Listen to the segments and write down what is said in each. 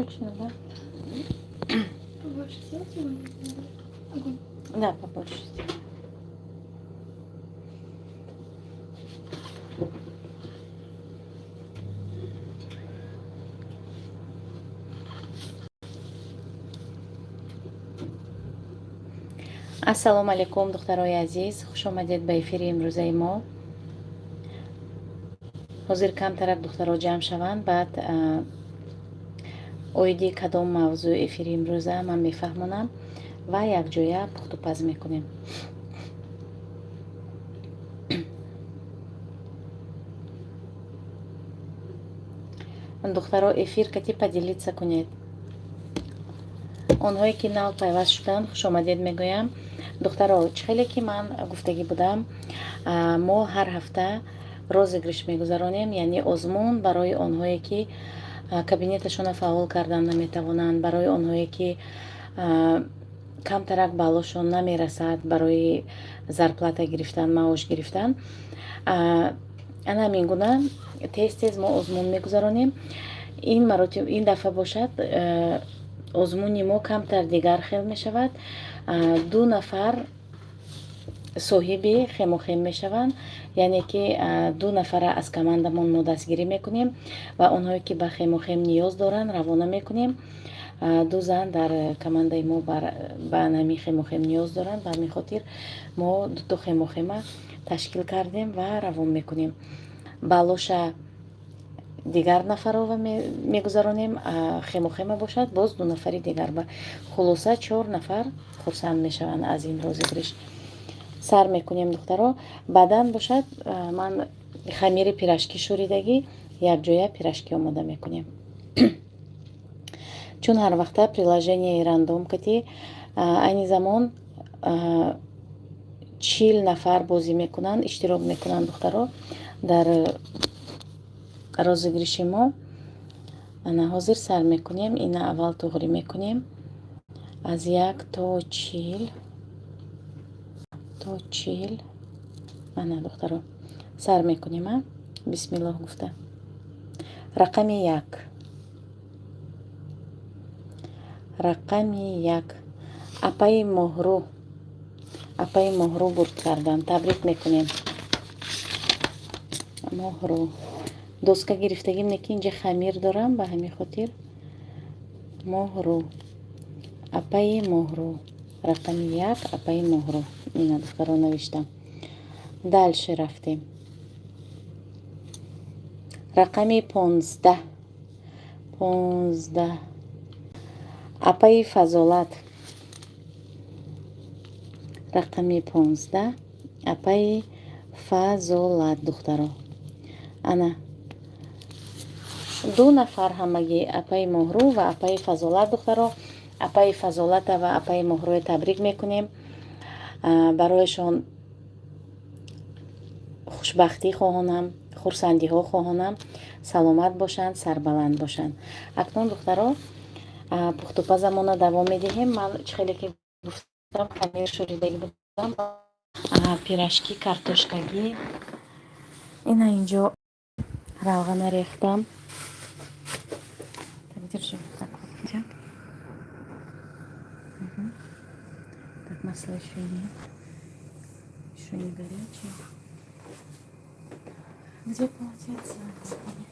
Точно, да? Побольше сделать его? Огонь. Да, побольше сделай. Ассалому алайкум, духтарои азиз, хушомадед ба эфири имрӯзаи мо. Ҳозир камтарак духтаро ҷамъ шаванд, баъд оиди кадом мавзӯъ эфири имрӯза ман мефаҳмонам ва якҷоя пухтупаз мекунем. Духтаро, эфир кати поделиться кунед. Онҳое ки нав пайваст шуданд, хушомадед мегӯям. Духтаро, чӣ хеле ки ман гуфтагӣ будам, мо ҳар ҳафта розыгрыш мегузаронем, яъне озмун барои онҳое ки кабинеташонро фаъол кардан наметавонанд, барои онҳое ки камтарак баллошон намерасад барои зарплата гирифтан, маош гирифтан. Ана ҳамин гуна тез тез мо озмун мегузаронем. Ин маротиб, ин дафъа бошад, озмуни мо камтар дигар хел мешавад. Ду нафар соҳиби хемохем мешаванд, яъне ки ду нафара аз командамон мо дастгирӣ мекунем ва онҳое ки ба хемохем ниёз доранд, равона мекунем. Ду зан дар командаи мо ба ҳамин хемохем ниёз доранд. Ба ҳамин хотир мо дуто хемохема ташкил кардем ва равон мекунем. Балоша дигар нафарова мегузаронем, хемохема бошад, боз ду нафари дигар. Ба хулоса, чор нафар хурсанд мешаванд аз ин розыгрыш. Сар мекунем, духтаро. Баъдан бошад, ман хамири пирожки шӯридагӣ, якҷоя пирожки омода мекунем. Чун ҳар вақта приложенияи рандом кати айни замон 40 нафар бозӣ мекунанд, иштирок мекунанд, духтаро, дар розыгрыши мо. Ана ҳозир сар мекунем. Ина аввал туғрӣ мекунем аз 1 то 40, то 40. Ана, духтаро, сар мекунем, а бисмиллоҳ гуфта. Рақами 1, рақами 1, апаи Моҳрӯ. Апаи Моҳрӯ бурд кардан, табрик мекунем. Моҳрӯ, доска гирифтагим, не ки инҷа хамир дорам, ба ҳамин хотир. Моҳрӯ, апаи Моҳрӯ, рақами 1, апаи Моҳрӯ. Ина, духтаро, навиштам. Дальше рафтем. Рақами 15, 15, апаи Фазолат. Рақами 15, апаи Фазолат. Духтаро, ана ду нафар ҳамагӣ, апаи Моҳрӯ ва апаи Фазолат. Духтаро, апаи Фазолата ва апаи Моҳрӯя табрик мекунем, барояшон хушбахтӣ хоҳонам, хурсандиҳо хоҳонам, саломат бошанд, сарбаланд бошанд. Акнун, духтаро, пухтупазамона давом медиҳем. Ман чӣ хеле ки гуфтам, хамир шӯридагӣ будам, пирожки картошкагӣ. Ина инҷо равғана рехтам. Так, держи вот так вот. Где? Мгм. Так, масло еще не горячее. Где полотенце? Господи.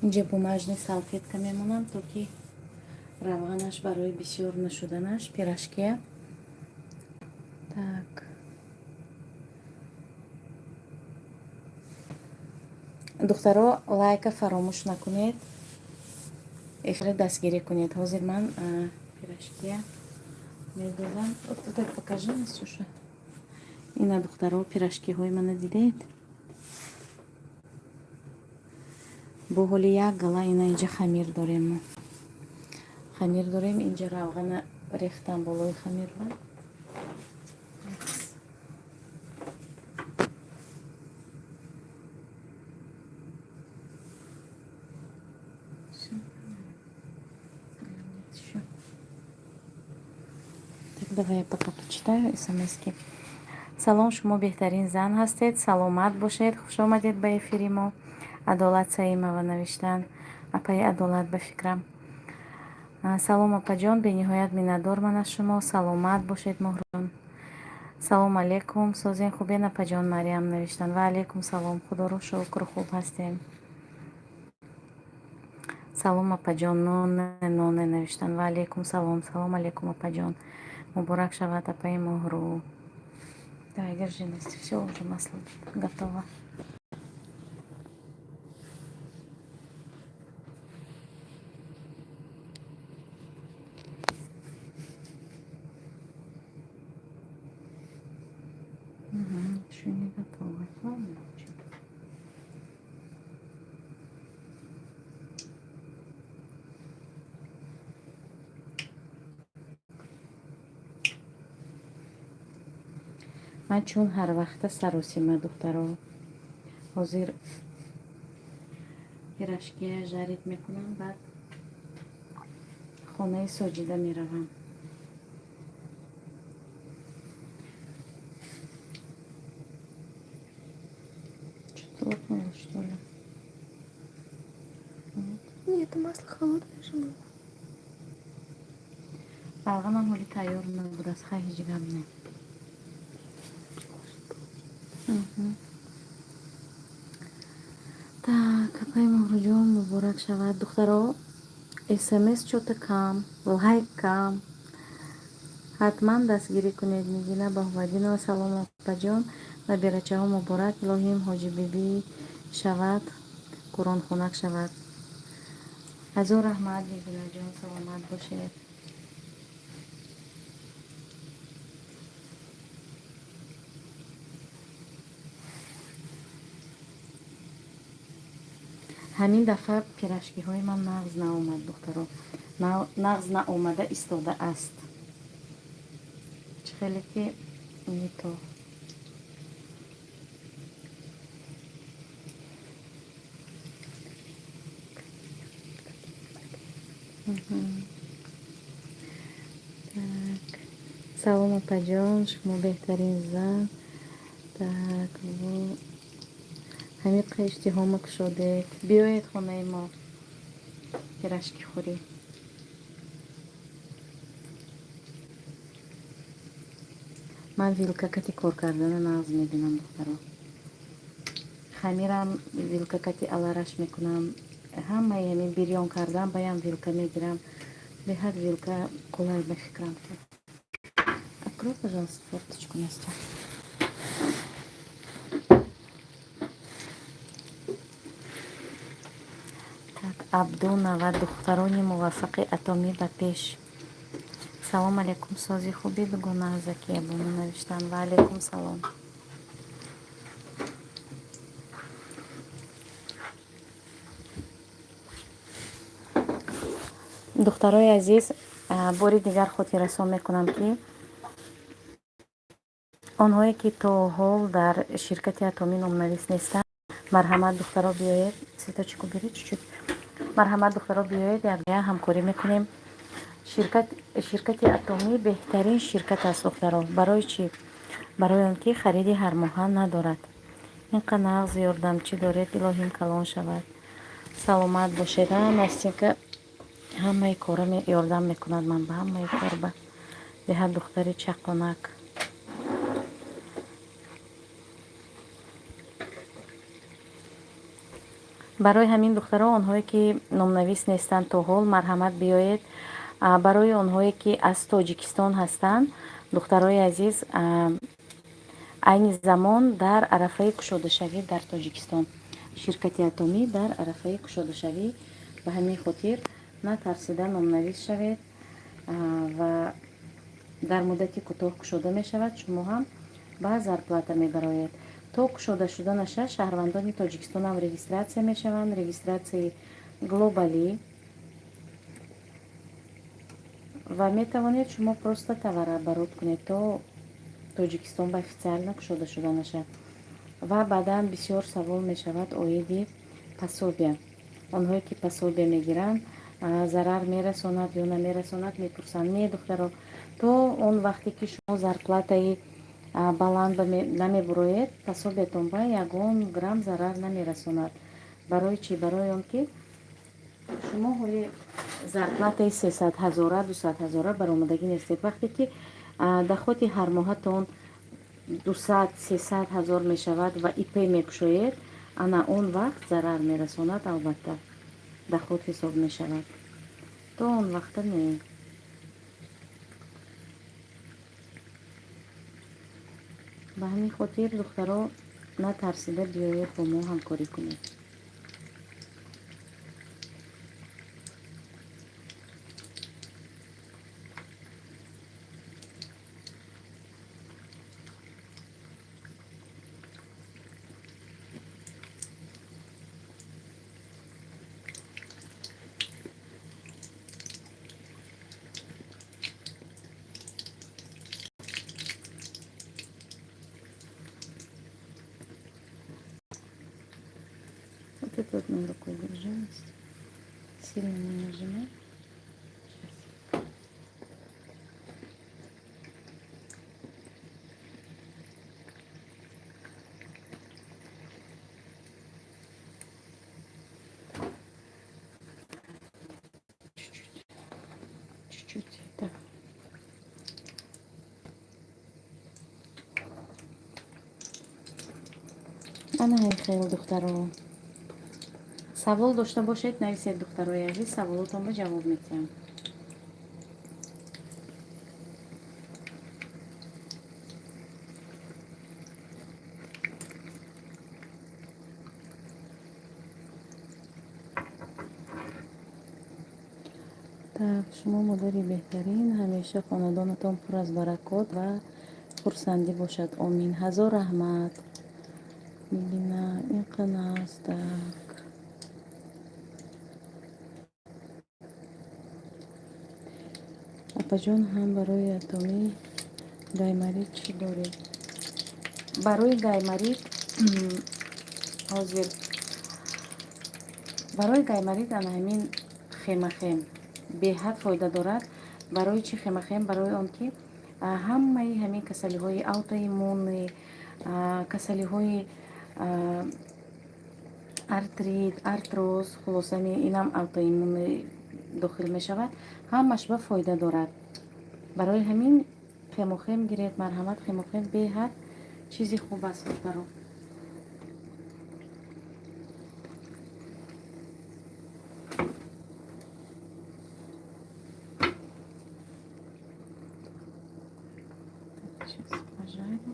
Инҷа бумажный салфетка мемонам, то ки равғанаш барои бисёр нашуданаш пирожкия. Так, духтаро, лайка фаромӯш накунед, эфира дастгирӣ кунед. Ҳозир ман пирожкия медозам. Вот так покажи, Настюша. Ина, духтаро, пирожкиҳои мана дидед? Бо ҳоли як гала ина инҷа хамир дорем, мо хамир дорем. Инҷа равғана рехтам болои хамирва. Всё. Или нет ещё? Так, давай я пока почитаю смски. Салом, шумо беҳтарин зан ҳастед, саломат бошед, хушомадед ба эфири мо. Адолат Саимова навиштанд, апаи Адолат, ба фикрам. Салом, апаҷон, бениҳоят миннатдор ман аз шумо, саломат бошед, Моҳрӯҷон. Салом алейкум, созен, хубен, апаҷон? Мариям навиштанд. Ва алейкум салом, худоро шукр, хуб ҳастем. Салом, апаҷон, ноне ноне навиштанд. Ва алейкум салом, салом алейкум, апаҷон, муборак шавад, апаи Моҳрӯ. Давай, держи, Настя, все, уже масло готово. Еще не готово. Ладно, чё. Ман чун ҳарвақта саросима, духтаро, ҳозир пирожкия жарить мекунам, баъд хонаи Соҷида меравам. Что-то лопнуло, что ли? Нет, это масло холодное же было. Балғамам ҳоли тайёр набудааст, хай, ҳеҷ гап не. Так, апаи Моҳрӯҷон, муборак шавад. Духтаро, смс чё-то кам, лайк кам, ҳатман дастгирӣ кунед. Нигина Баҳовадинова, салом, апаҷон, набирачаҳо муборак, илоҳим Ҳоҷибибӣ шавад, қуронхонак шавад. Ҳазор раҳмат, Нигинаҷон, саломат бошед. Ҳамин дафъа пирожкиҳои ман нағз наомад, духтаро, нағз наомада истодааст, чӣ хеле ки не то. Так, салом, апаҷон, шумо беҳтарин зан. Так, ҳамин иштиҳома кушодед, биёед хонаи мо пирожки хӯрӣ. Ман вилка кати кор кардана нағз мебинам, духтаро. Хамирам вилка кати алараш мекунам, ҳамаи ҳамин бирён кардан баям вилка мегирам, беҳад вилка қулай ба фикрам. Открой, пожалуйста, форточку, Настя. Так, Абдунава, духтарони муваффақи Атомӣ ба пеш. Салом алейкум, сози, хубӣ, дугона? Закия Бону навиштанд. Ва алейкум салом. Духтарои азиз, бори дигар хотиррасон мекунам, ки онҳое ки то ҳол дар ширкати Атомӣ номнавис нестанд, марҳамат, духтаро, биёед. Цветочку бери чуть-чуть. Марҳамат, духтаро, биёед, якҷоя ҳамкорӣ мекунем. Ширкати Атомӣ беҳтарин ширкат аст, духтаро. Барои чӣ? Барои он ки хариди ҳармоҳа надорад. Ин қа нағз ёрдамчӣ доред, илоҳим калон шавад, саломат бошед. А Настенька ҳамаи кора ёрдам мекунад, ман ба ҳамаи кор ба беҳад духтари чақонак. Барои ҳамин, духтаро, онҳое ки номнавис нестанд то ҳол, марҳамат, биёед. Барои онҳое ки аз Тоҷикистон ҳастанд, духтарои азиз, айни замон дар арафаи кушодашавӣ дар Тоҷикистон ширкати Атомӣ дар арафаи кушодашавӣ, ба ҳамин хотир натарсида номнавис шавед ва дар муддати кӯтоҳ кушода мешавад, шумо ҳам ба зарплата мебароед. То кушода шуданаша шаҳрвандони Тоҷикистонам регистрация мешаванд, регистрацияи глобалӣ, ва метавонед шумо просто товарооборот кунед то Тоҷикистон ба официально кушода шуданаша. Ва баъдан бисёр савол мешавад оиди пособия. Онҳое ки пособия мегиранд, зарар мерасонад ё намерасонад, мепурсанд. Не, духтаро, то он вақте ки шумо зарплатаи Баланд намебуроед, пособиятон ба ягон грамм зарар намерасонад. Барои чӣ? Барои он ки шумо ҳоли зарплатаи 300 ҳазора, 200 ҳазора баромадагӣ нестед. Вақте ки доходи ҳармоҳатон 200, 300 ҳазор мешавад ва ИП мекушоед, ана он вақт зарар мерасонад, албатта, доход ҳисоб мешавад. То он вақта не. Ба ҳамин хотир, духтаро, натарсида биёед, бо мо ҳамкорӣ кунед. Вот это одной рукой держи. Сильно не нажимай. Сейчас. Чуть-чуть. Чуть-чуть. Так. Ана хел, духтаро. Савол дошта бошед, нависед, духтарои азиз, саволотонро ҷавоб медиҳам. Так, шумо модари беҳтарин, ҳамеша хонадонатон пур аз баракот ва хурсандӣ бошад, омин. Ҳазор раҳмат, Милина, инқанас. Так, апаҷон, ҳам барои атомӣ гайморит чӣ доред? Барои гайморит ҳозир, барои гайморит ана ҳамин хемохем беҳад фоида дорад. Барои чӣ хемохем? Барои он ки ҳамаи ҳамин касалиҳои аутоиммунӣ, касалиҳои артрит, артроз, хулоса, инам аутоиммунӣ дохил мешавад, ҳамаш ба фоида дорад. Барои ҳамин хемохем гиред, марҳамат. Хемохем беҳад чизи хуб аст, духтаро. Сейчас пожарю,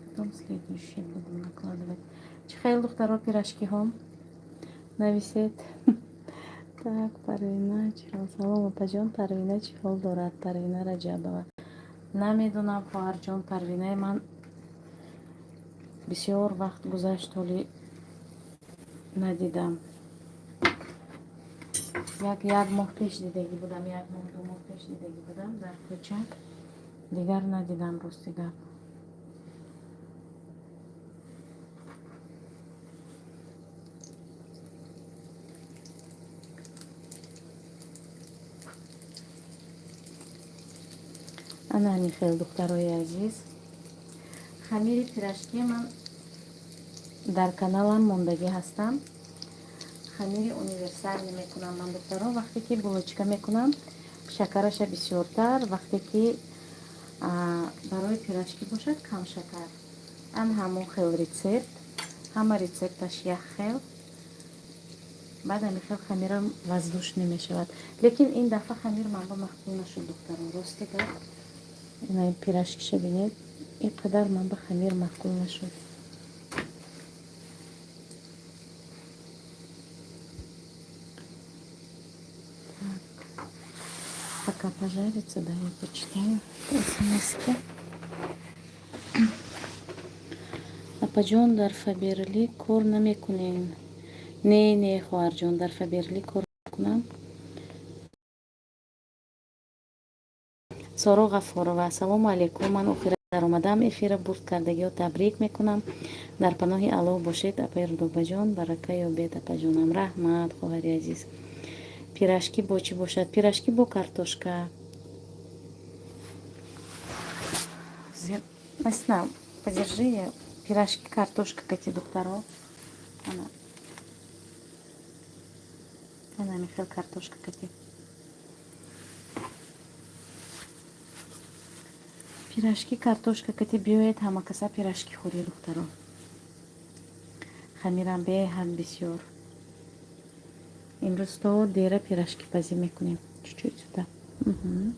потом следующий буду накладывать. Чӣ хел, духтаро, пирожкиҳом? Нависед. Так, Парвина чӣ ҳол? Салом, опаҷон, Парвина чӣ ҳол дорад? Парвина Раҷабова, намедонам, хоҳарҷон. Парвинаи ман бисёр вақт гузашт, ҳоли надидам. Як моҳ пеш дидагӣ будам, як моҳ, 2 моҳ пеш дидагӣ будам дар кӯча, дигар надидам, рости гап. Ана ҳамин хел, духтарои азиз. Хамири пирожки ман дар каналам мондагӣ ҳастам. Хамири универсальный мекунам ман, духтаро. Вақте ки булочка мекунам, шакараша бисёртар, вақте ки барои пирожки бошад, кам шакар. Ан ҳамон хел рецепт, ҳама рецепташ як хел. Баъд ҳамин хел хамирам воздушный мешавад, лекин ин дафъа хамир манба маъқул нашуд, духтаро, рости гап. Ина пирожкиша бинед, ин қадар манба хамир маъқул нашуд. Так, пока пожарится, да, я почитаю смски. Апаҷон, дар Фаберлик кор намекунем? Не, не, хоҳарҷон, дар Фаберлик кор кунам. Соро Ғаффорова, ассалому алайкум, ман охира даромадам эфира, бурд кардагиҳо табрик мекунам, дар паноҳи Аллоҳ бошед, апаи Рудобаҷон, барака ёбед, апаҷонам. Раҳмат, хоҳари азиз. Пирожки бо чӣ бошад? Пирожки бо картошка. Масина, подержи, пирожки картошка кати, духтаро. Ана. Ана, михел картошка кати. Пирожки картошка кати, биёед ҳама каса пирожки хӯрӣ, духтаро. Хамирам беҳад бисёр. Имрӯз то дера пирожки пазӣ мекунем. Чуть-чуть сюда. Мгм.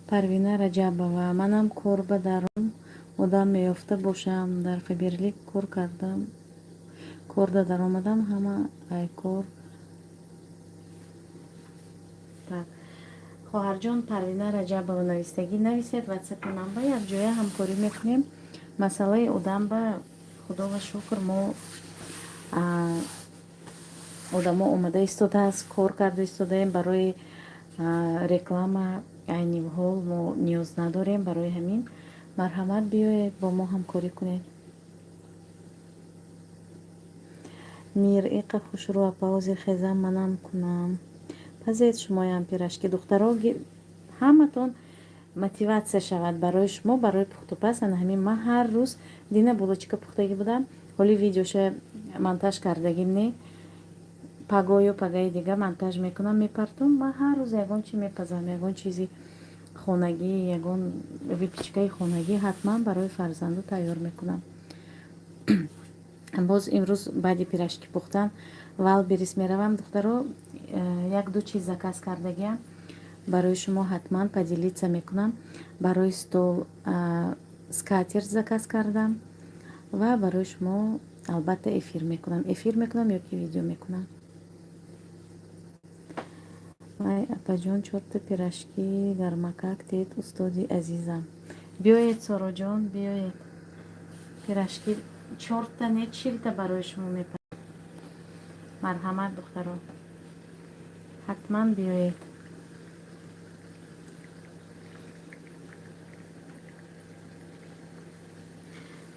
Парвина Раҷабова: манам кор ба даром одам меёфта бошам. Дар Фаберлик кор кардам, корда даромадам, ҳама ай кор. Так, хоҳарҷон Парвина Раҷабова, навистагӣ нависед ватсапи ман ба, якҷоя ҳамкорӣ мекунем. Масъалаи одам ба, худова шукр, мо одамо омада истодааст, кор карда истодаем. Барои реклама айни ҳол мо ниёз надорем. Барои ҳамин марҳамат, биёед, бо мо ҳамкорӣ кунед. Мир иқа хушрӯ, апа, ҳозир хезам, манам кунам. Пазед шумоям пирожки, духтаро, ҳаматон мотиватсия шавад барои шумо барои пухтупаз. Ана ҳамин ман ҳар рӯз дина булочка пухтагӣ будам, ҳоли видеоша монтаж кардагим не, пагою пагаи дига монтаж мекунам, мепартом. Ман ҳар рӯз ягон чи мепазам, ягон чизи хонагӣ, ягон выпечка и хонагӣ ҳатман барои фарзанду тайёр мекунам. Боз имрӯз баъди пирожки пухтан Вайлдберриз меравам, духтаро, як ду чиз заказ кардагиам, барои шумо ҳатман поделиться мекунам. Барои стол скатерть заказ кардам ва барои шумо албатта эфир мекунам ё ки видео мекунам. Ай, апаҷон, чорта пирожки гармакак тед, устоди азизам. Биёед, Сороҷон, биёед, пирожки чорта не, 40-та барои шумо мепазам. Марҳамат, духтаро, ҳатман биёед.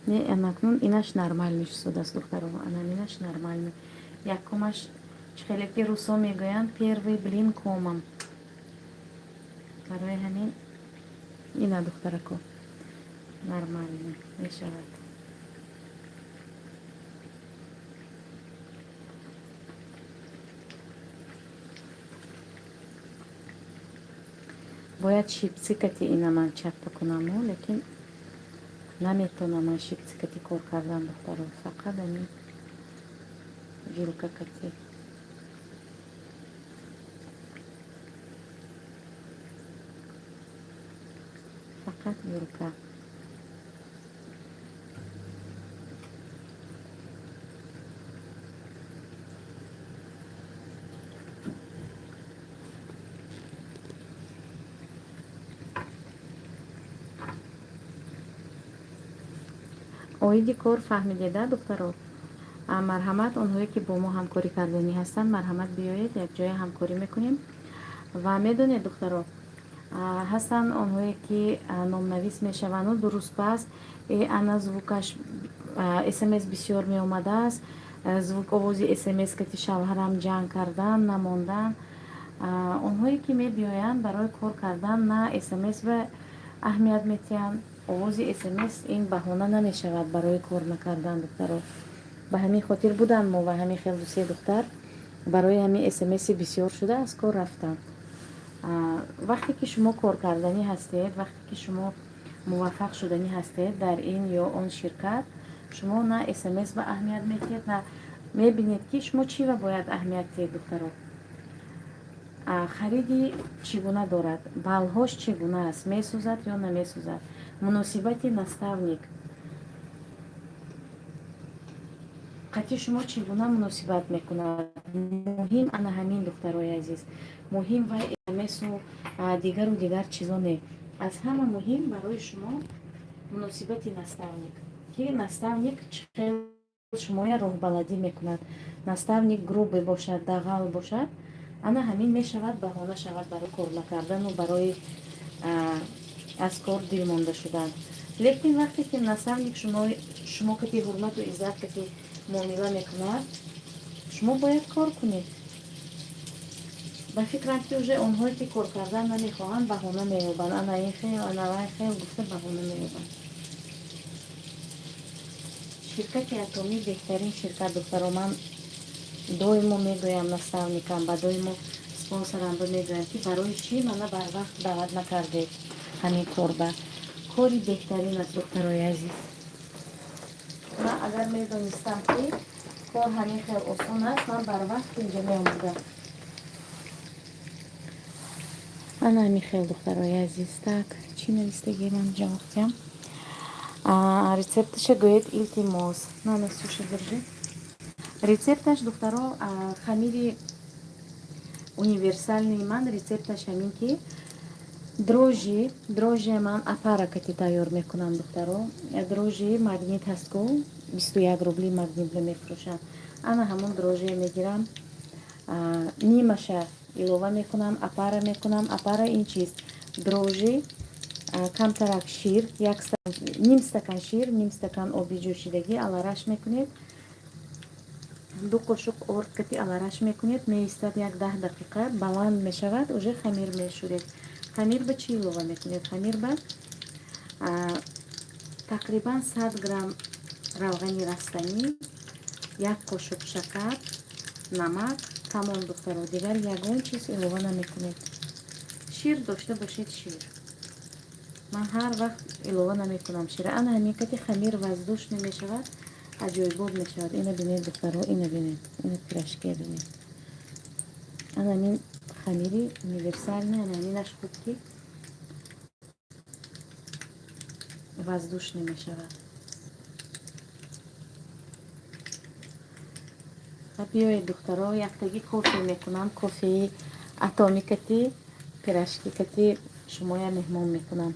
Не, анакнун инаш нормальный шудааст, духтаро, анаминаш нормальный. Якумаш чӣ хеле ки русо мегӯянд, первый блин комом. Барои ҳамин ина, духтарако, нормально мешавад. Бояд щипцы кати ина ман чаппа кунаму, лекин наметавонам ман щипцы кати кор кардан, духтаро, фақат ами вилка кати. Фақат вилка. Оиди кор фаҳмидеда, духтаро? Марҳамат, онҳое ки бо мо ҳамкорӣ карданӣ ҳастанд, марҳамат, биёед, якҷоя ҳамкорӣ мекунем. Ва медонед, духтаро, ҳастанд онҳое ки номнавис мешаванду 2 рӯз пас ана звук аш, смс бисёр меомадааст, звук, овози смс кати шавҳарам ҷанг кардан намондан. Онҳое ки мебиёянд барои кор кардан, на смс ба аҳамият метиҳанд. Овози смс ин баҳона намешавад барои кор накардан, духтаро. Ба ҳамин хотир буданд мо ва ҳамин хел дусе духтар барои ҳамин смси бисёр шуда аз кор рафтанд. Вақте ки шумо коркарданӣ ҳастед, вақте ки шумо муваффақ шуданӣ ҳастед дар ин ё он ширкат, шумо на смс ба аҳамият метиҳед, на мебинед, ки шумо чӣ ва бояд аҳамият диҳед, духтаро. Хариди чӣ гуна дорад, баллҳош чӣ гуна аст, месӯзад ё намесӯзад, муносибати наставник қатъи шумо чӣ гуна муносибат мекунад. Муҳим ана ҳамин, духтарои азиз, муҳим вай смсу дигару дигар чизо не. Аз ҳама муҳим барои шумо муносибати наставник, ки наставник чӣ хел шумоя роҳбаладӣ мекунад. Наставник грубый бошад, дағал бошад, ана ҳамин мешавад баҳона шавад барои кор накардану барои аз кор дилмонда шудан. Лекин вақте ки наставник шумо кати ҳурмату иззат кати муомила мекунад, шумо бояд кор кунед. Ба фикрам, ки уже онҳое, ки кор кардан намехоҳанд, баҳона меёбанд. Ана ин хел, ана вай хел гуфта баҳона меёбанд. Ширкати Атомӣ беҳтарин ширкат, духтаро. Ман доимо мегӯям наставникам ба, доимо спонсорам ба мегӯям, ки барои чӣ мана барвақт даъват накардед ҳамин корба. Кори беҳтарин аст, духтарои азиз. Ман агар медонистам, ки кор ҳамин хел осон аст, ман барвақт инҷа меомадам. Ана ҳамин хел, духтарои азиз. Так, чӣ навистагӣ? Ман ҷавоб диҳам. Рецепташа гӯед, илтимос. На, Настюша, держи. Рецепташ, духтаро, хамири универсальный ман рецепташ ҳамин, ки дрожжи ман опара кати тайёр мекунам, духтаро. Дрожжи Магнит ҳаст ку, 21 рубли Магнит мефурӯшанд. Ана ҳамон дрожжи мегирам, нимаша илова мекунам, опара мекунам. Опара ин чист? Дрожжи, камтарак шир, як ним стакан шир, ним стакан оби ҷӯшидагӣ алараш мекунед, 2 қошуқ орд кати алараш мекунед, меистад як 10 дақиқа, баланд мешавад, уже хамир мешӯред. Хамир ба чӣ илова мекунед? Хамир ба тақрибан 100 грамм равғани растанӣ, як қошуқ шакар, намак, тамом, духтаро. Дигар ягон чиз илова намекунед. Шир дошта бошед, шир. Ман ҳар вақт илова намекунам шира. Ана ҳамин кати хамир воздушный мешавад, аҷоибот мешавад. Ина бинед, духтаро, ина бинед, ина пирожки бинед. Ана ҳамин хамири универсальный, ана ҳаминаш хуб, ки воздушный мешавад. Биёед, духтаро, яктагӣ кофе мекунам. Кофеи атомикати, пирожки кати шумоя меҳмон мекунам.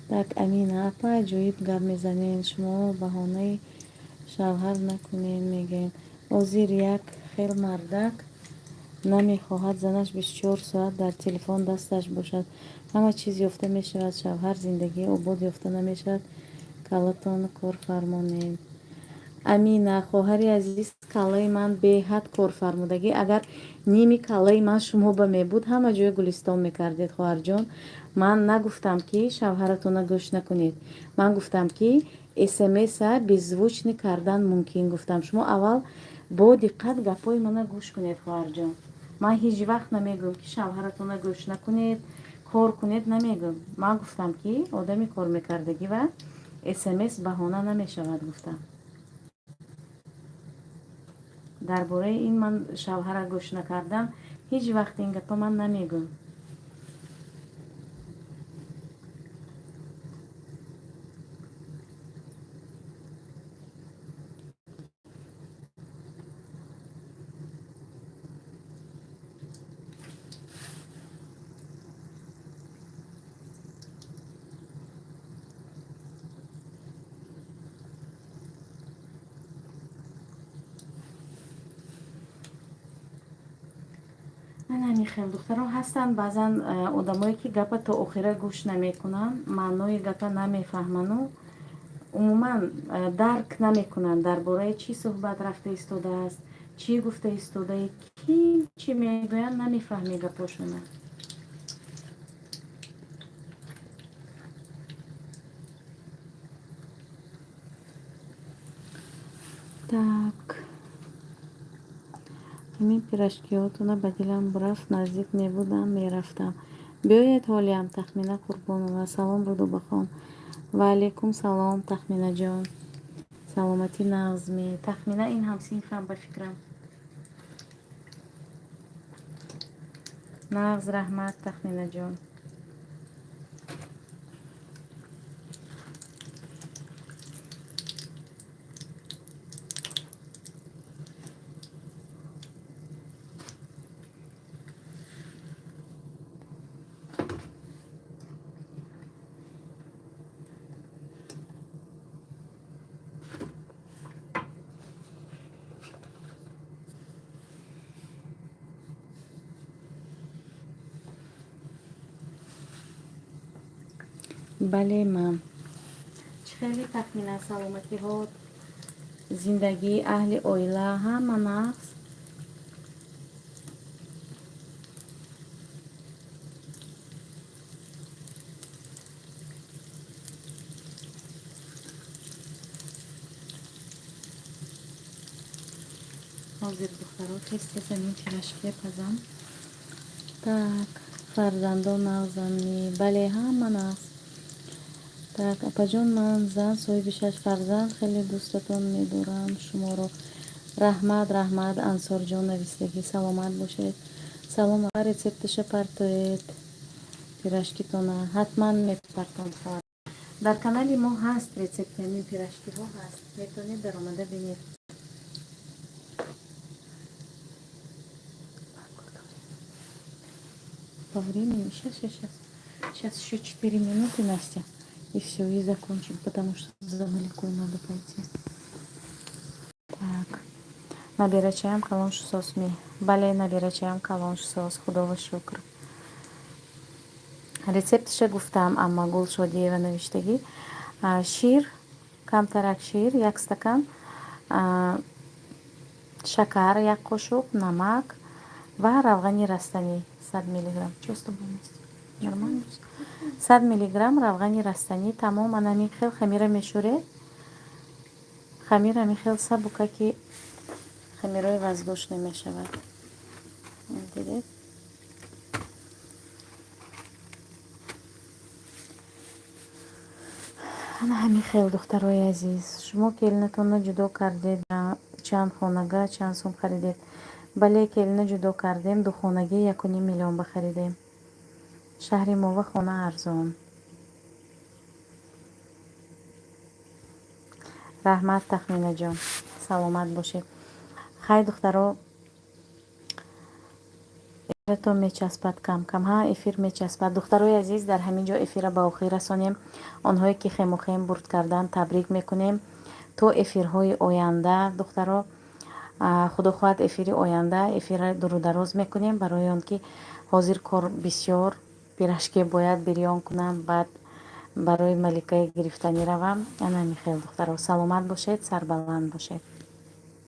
Так, Амина апа, аҷоиб гап мезанед шумо. Баҳонаи шавҳар накунед мегӯем. Ҳозир як хел мардак намехоҳад занаш 24 соат дар телефон дасташ бошад. Ҳама чиз ёфта мешавад, шавҳар, зиндагии обод ёфта намешавад. Каллатон кор фармонед. Амина, хоҳари азиз, каллаи ман беҳад корфармудагӣ. Агар ними каллаи ман шумо ба мебуд, ҳама ҷои гулистон мекардед, хоҳарҷон. Ман нагуфтам, ки шавҳаратона гӯш накунед. Ман гуфтам, ки смса беззвучный кардан мумкин, гуфтам. Шумо аввал бо диққат гапҳои мана гӯш кунед, хоҳарҷон. Ман ҳеҷ вақт намегӯям, ки шавҳаратона гӯш накунед, кор кунед, намегӯям. Ман гуфтам, ки одами кор мекардагӣ ва смс баҳона намешавад, гуфтам. Дар бораи ин ман шавҳара гӯш накардам, ҳеҷ вақт ин гапа ман намегӯям. Ана хел, духтаро, ҳастанд баъзан одамое, ки гапа то охира гӯш намекунанд, маънои гапа намефаҳману умуман дарк намекунанд, дар бораи чӣ суҳбат рафта истодааст, чӣ гуфта истодаи, ки чӣ мегӯянд, намефаҳми гапошона. Так, ҳамин пирожкиҳотона ба дилам рафт, наздик мебудам, мерафтам. Биёед ҳолиам. Тахмина Қурбонова, салом, Рудобахон. Ва алайкум салом, Тахминаҷон. Саломатӣ, нағзме? Тахмина ин ҳамсинфам, ба фикрам. Нағз, раҳмат, Тахминаҷон. Бале, ман чӣ хеле, Тахмина? Саломатиҳо, зиндагӣ, аҳли оила ҳама нағз? Ҳозир, духтаро, тез тез ҳамин пирожки пазам. Так, фарзандон нағзанми? Бале, ҳама нағз. Так, апаҷон, ман зан, соҳиби шаш фарзанд, хеле дӯстатон медорам шуморо. Раҳмат, раҳмат, Ансорҷон навистагӣ, саломат бошед. Салом, рецепташа партоед пирожкитона. Ҳатман мепартом, хоҳар. Дар канали мо ҳаст рецепти ҳамин пирожкиҳо, ҳаст, метавонед даромада бинед. По времени сейчас, сейчас, сейчас еще 4 минуты, Настя, и все, и закончим, потому что за Маликой надо пойти. Так, набирачаям калон шусосми? Бале, набирачаям калон шусос, худова шукр. Рецептиша гуфтам, амма Гулшодиева навиштагӣ: шир, камтарак шир, як стакан, шакар як қошуқ, намак ва равғани растанӣ 100 миллиграмм. Чё с тобой, нормально? 100 миллиграмм равғани растанӣ, тамом. Ана хел хамира мешӯред. Хамир ҳамин хел сабука, ки хамирои воздушный мешавад, дидед? Ана ҳамин хел, духтарои азиз. Шумо келинатонро ҷудо кардед? Чанд хонага, чанд сум харидед? Бале, келина ҷудо кардем, духонагӣ 1,5 миллион бахаридем. Шаҳри мова хона арзон. Раҳмат, Тахминаҷон, саломат бошед. Хай, духтаро, эфиратон мечаспад кам-кам. Ҳа, эфир мечаспад. Духтарои азиз, дар ҳамин ҷо эфира ба охир расонем. Онҳое ки хемухем бурд кардан, табрик мекунем. То эфирҳои оянда, духтаро. Худо хоҳад, эфири оянда эфира дурудароз мекунем, барои он ки ҳозир кор бисёр: пирожки бояд бирён кунам, баъд барои Маликаи гирифтанӣ равам. Ана ҳамин хел, духтаро, саломат бошед, сарбаланд бошед.